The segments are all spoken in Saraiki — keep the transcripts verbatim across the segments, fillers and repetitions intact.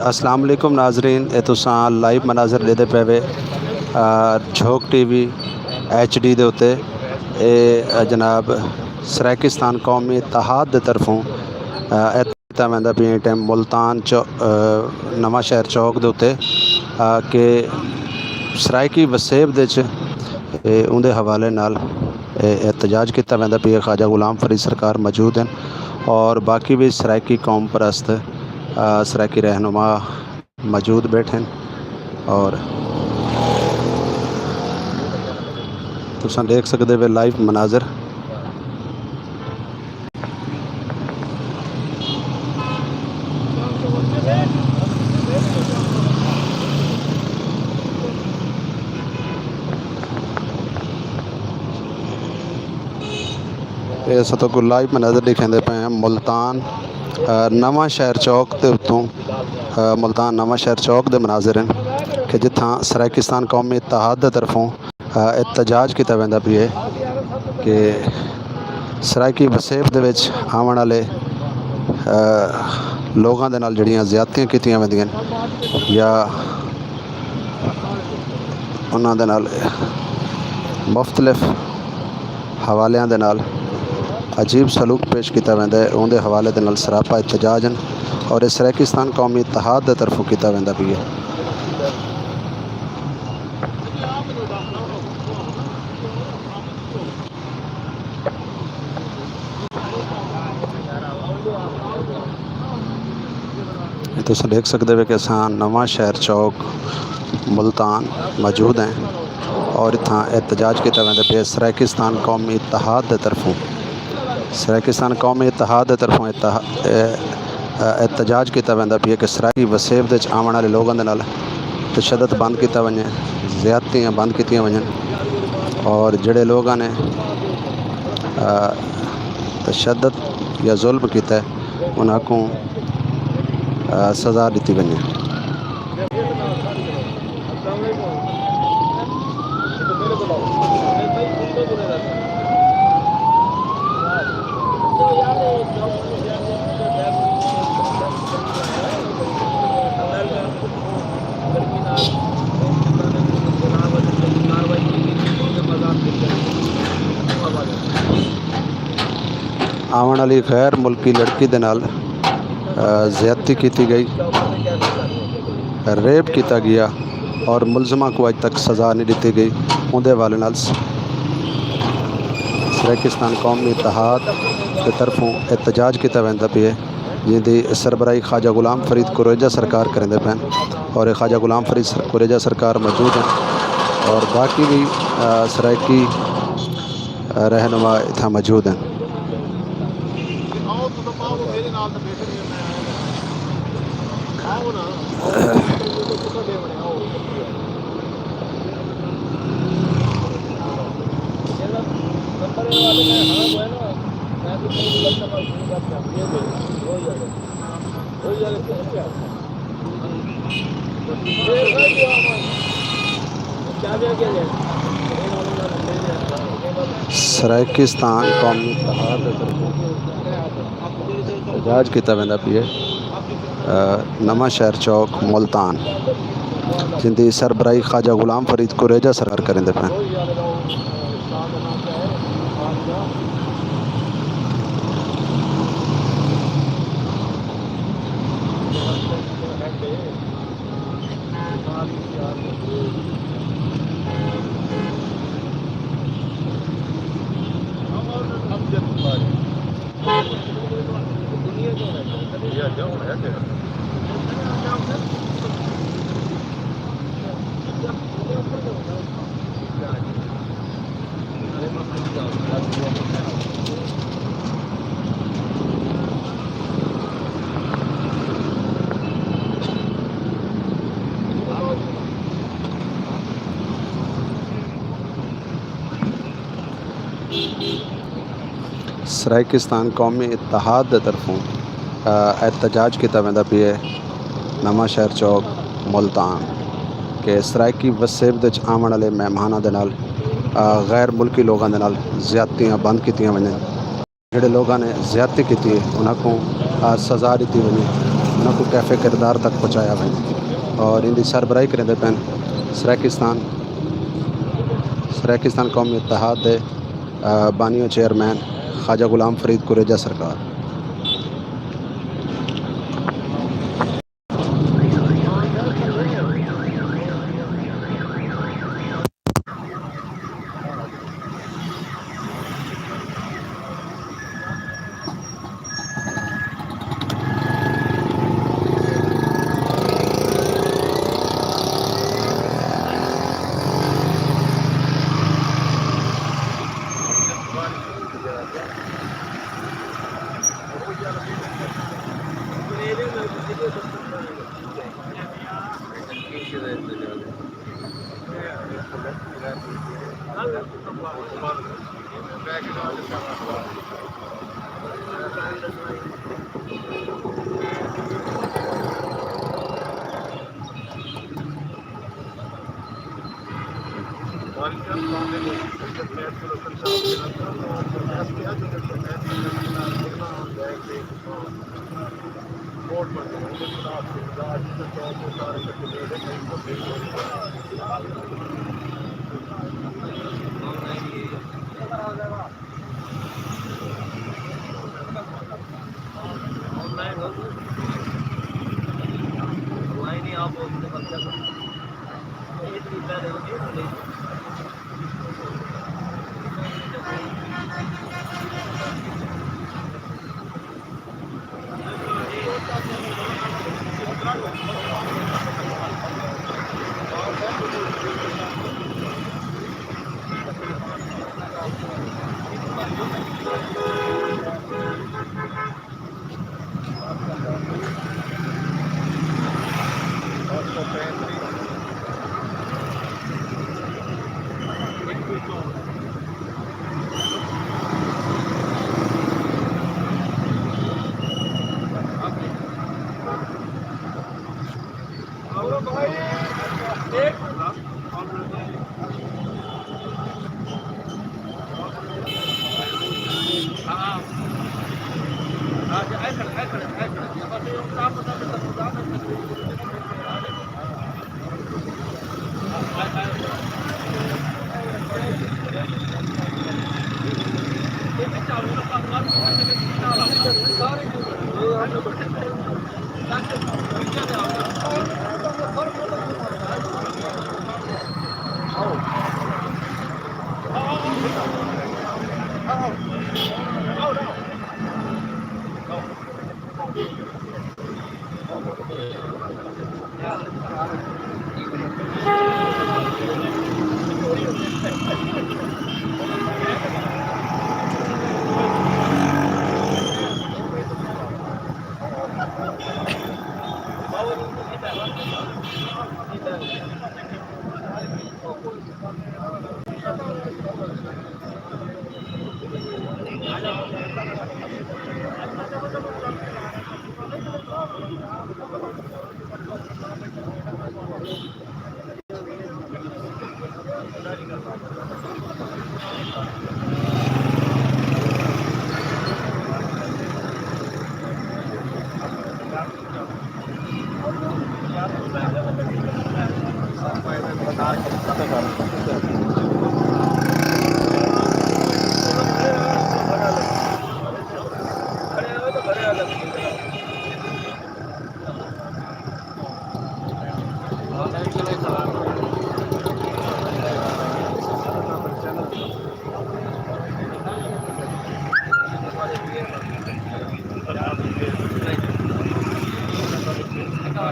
السلام علیکم ناظرین، اے تساں لائیو مناظر ݙیہدے پئے وے، آ، جھوک ٹی وی ایچ ڈی دے اُتے۔ اے، آ، جناب، سرائیکستان قومی اتحاد دے طرفوں، آ، اعت- کیتا ویندا پیا ایں ٹائم ملتان چو-، آ، نواں شہر چوک دے اُتے، آ، کہ سرائیکی وسیب دے وچ، اے، اوندے حوالے نال، اے، احتجاج کیتا ویندا پیا۔ خواجہ غلام فرید سرکار موجود ہن اور باقی وی سرائیکی قوم پرست، آ، سرائیکی رہنما موجود ٻیٹھن اور تساں ݙیکھ سڳدے وے لائیو مناظر۔ اے اساں تہاکوں لائیو مناظر ݙکھیندے پئے ہیں ملتان، آ، نواں شہر چوک دے اُتوں، آ، ملتان نواں شہر چوک دے مناظر ہن کہ جتھاں سرائیکستان قومی اتحاد دے طرفوں، آ، احتجاج کیتا ویندا پیا ہے کہ سرائیکی وسیب دے وچ آوݨ والے، آ، لوگاں دے نال جڑیاں زیادتیاں کیتیاں ویندیاں یا انہاں دے نال مختلف حوالیاں دے نال عجیب سلوک پیش کیتا ویندا ہے، اوندے حوالے دے نال سراپا احتجاج ہن اور اے سرائیکستان قومی اتحاد دے طرفوں کیتا ویندا پیا ہے۔ تساں ݙیکھ سڳدے وے کہ اساں نواں شہر چوک ملتان موجود ہیں اور اتھاں احتجاج کیتا ویندا پیا سرائیکستان قومی اتحاد دے طرفوں۔ سرائیکستان قومی اتحاد دے طرفوں اتحا-، اے، اے، احتجاج کیتا ویندا پیا کہ سرائیکی وسیب دے وچ آوݨ والے لوگاں دے نال تشدد بند کیتا ونڄے، زیادتیاں بند کیتیاں ونڄن اور جڑے لوگاں نے، آ، تشدد یا ظلم کیتا ہے، انہاں کوں، آ، سزا ݙتی ونڄے۔ آوݨ والی غیر ملکی لڑکی دے نال، آ، زیادتی کیتی ڳئی، ریپ کیتا ڳیا اور ملزماں کوں اڄ تک سزا نہیں ݙتی ڳئی۔ اوندے حوالے نال س-، سرائیکستان قومی اتحاد دے طرفوں احتجاج کیتا ویندا پیا ہے، جیندی سربراہی خواجہ غلام فرید کوریجہ سرکار کریندے پئن اور خواجہ غلام فرید سر-، کوریجہ سرکار موجود ہیں اور باقی بھی، آ، سرائیکی رہنما اتھاں موجود ہیں۔ سرائیکستان قومی اتحاد دے طرفوں احتجاج کیتا ویندا پیا ہے، آ، نواں شہر چوک ملتان، جیندی سربراہی خواجہ غلام فرید کوریجہ سرکار کریندے پئن۔ سرائیکستان قومی اتحاد دے طرفوں، آ، احتجاج کیتا ویندا پیا ہے نواں شہر چوک ملتان کہ سرائیکی وسیب دے وچ آوݨ والے مہماناں دے نال، آ، غیر ملکی لوگاں دے نال زیادتیاں بند کیتیاں ونڄن۔ جڑے لوگاں نے زیادتی کیتی ہے، انہاں کوں، آ، سزا ݙتی ونڄے۔ انہاں کوں کیف کردار تک پہنچایا ونڄے اور ایندی سربراہی کریندے پئن سرائیکستان سرائیکستان قومی اتحاد دے بانی و چیئرمین خواجہ غلام فرید کریجہ سرکار۔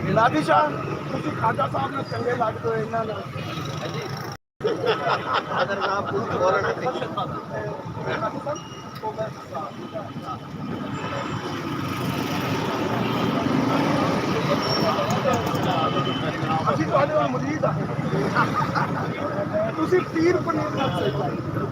میلادی شاہ، تسی خواجہ صاحب نال چنگے لڳدے ہو، انہاں نال۔ اسی تہاݙے نال مرید ہاں۔ تسی پیر پنیر نال صحیح۔